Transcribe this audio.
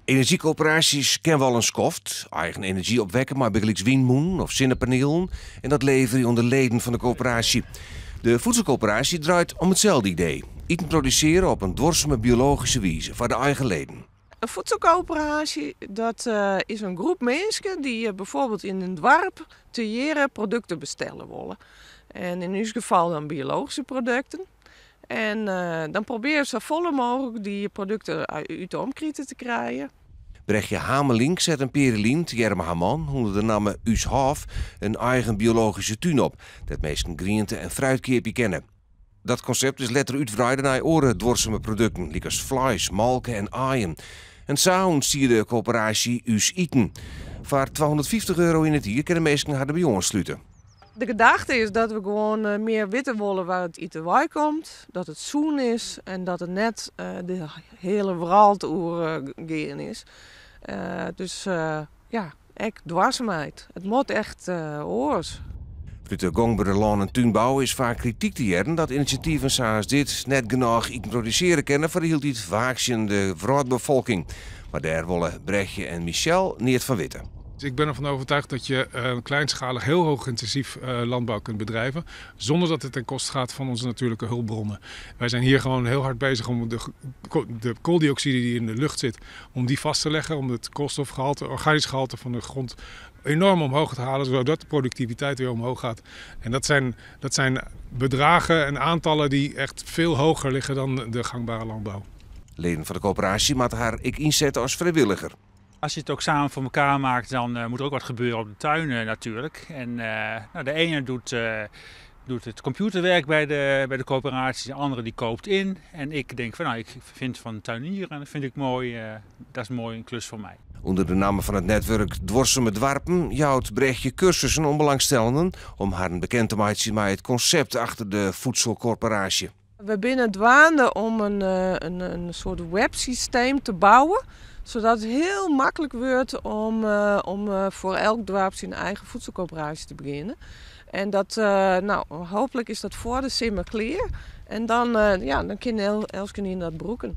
Enerzjykoöperaasjes kenne we al in skoft. Eigen enerzjy opwekke mei bygelyks wynmûnen of sinnepanielen en dat leverje oan de leden fan de koöperaasje. De voedselcoöperatie draait om itselde idee. Iten produsearje op in duorsume biologyske wize foar de eigen leden. In voedselcoöperatie, dat is in groep minsken dy't bijvoorbeeld yn in doarp tegearre produkten bestelle wolle. En yn ús gefal dan biologyske produkten. En dan probearje se safolle mooglik dy produkten út de omkriten te krijen. Brechtje Hamelink set in pear jier lyn tegearre mei har man ûnder de namme Us Hôf in eigen biologyske tún op, dêr't minsken griente en fruit keapje kinne. Dat konsept is letter útwreide nei oare duorsume produkten, lykas fleis, molke en aaien. En sa ûntstie de koöperaasje Us Iten. Foar 250 euro yn it jier kinne minsken har derby oanslute. De gedachte is dat we gewoan mear witte wolle wêr't it iten wei komt, dat it sûn is en dat it net de hiele wrâld oer gean is. Dus ja, ek duorsumheid. It moat echt oars. Ut de gongbere lân- en túnbou is faak krityk te hearren dat inisjativen sa as dit net genôch iten produsearje kinne foar de hieltyd waaksjende wrâldbefolking. Mar dêr wolle Brechtje en Michel neat fan witte. Ik ben ervan overtuigd dat je kleinschalig heel hoog intensief landbouw kunt bedrijven, zonder dat het ten koste gaat van onze natuurlijke hulpbronnen. Wij zijn hier gewoon heel hard bezig om de kooldioxide die in de lucht zit, om die vast te leggen, om het koolstofgehalte, organisch gehalte van de grond enorm omhoog te halen, zodat de productiviteit weer omhoog gaat. En dat zijn bedragen en aantallen die echt veel hoger liggen dan de gangbare landbouw. Leden fan de koöperaasje moatte har ek ynsette as frijwilliger. Als je het ook samen voor elkaar maakt, dan moet er ook wat gebeuren op de tuin natuurlijk. En nou, de ene doet het computerwerk bij de coöperatie, de andere die koopt in. En ik denk van nou, ik vind van tuinieren, dat vind ik mooi, dat is mooi een klus voor mij. Under de namme fan it netwurk Duorsume Doarpen jout Brechtje kursussen oan belangstellenden om harren bekend te meitsjen mei it konsept achter de voedselkorporaasje. We binne dwaande om in soart websysteem te bouwen, sadat it hiel maklik wurdt om foar elk doarp syn eigen voedselcoöperatie te begjinnen. En dat, no, hooplik is dat foar de simmer klear. En dan, ja, dan kin eltsenien dat brûke.